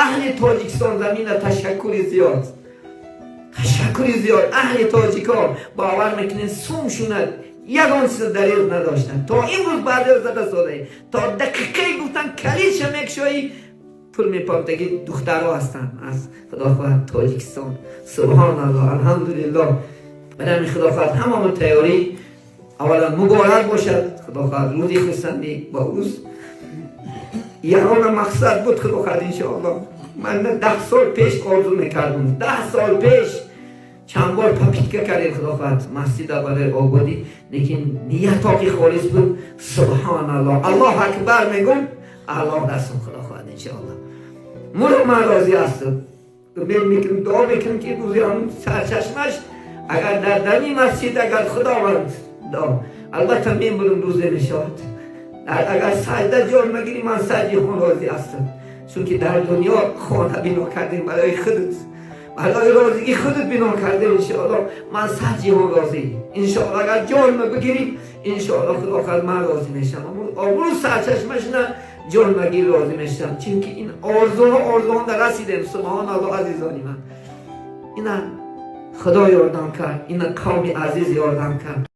Аҳли Тоҷикистон замина ташаккури зиёд, ташаккури зиёд. Аҳли тоҷикон, бовар мекунед, сум шунад, ягон чиз дариғ надоштанд. То имрӯз баъзео зада содаи, то дақиқае гуфтан калидша мекушоӣ, пул мепартаги. Духтаро ҳастанд аз, худо хоҳад, Тоҷикистон. Субҳоналлоҳ, алҳамдулиллоҳ. Барои, худо хоҳад, ҳамамон тайёрӣ. Аввалан, муборак бошад, худо хоҳад, рӯзи хурсандӣ ба рӯз. Ягона мақсад буд, худо хоҳад, иншоаллоҳ. Ман 10 сол пеш орзу мекардам, 10 сол пеш чанд бор попытка кардем, худо хоҳад, масҷида барои ободӣ, лекин ниятҳо ки холис буд. Субҳоналлоҳ, Аллоҳ акбар мегум, Аллоҳ дастум, худо хоҳад, иншоаллоҳ. Муро ман розӣ ҳастам. Умед мекунам, дуо мекунам, ки рӯзи ҳамун сарчашмаш агар дар дами масҷид, агар Худованд, албатта, мемурам, рӯзе мешавад, агар саҷда ҷон нагирӣ, ман саҷихон розӣ ҳастам, чунки дар дунё хона бино кардем барои худат, барои розигӣ худат бино кардем. Иншоалло, ман саҷиҳон розӣ. Иншоалло, агар ҷонма бигирӣ, иншоалло, худо хоҳад, ман розӣ мешавам. Обрӯ сарчашмашна ҷон нагир, розӣ мешавам, чунки ин орзуҳо, орзуҳонда расидем. Субҳоналло, азизони ман, ина Худо ёрдам кард, ина қавми азиз ёрдам кард.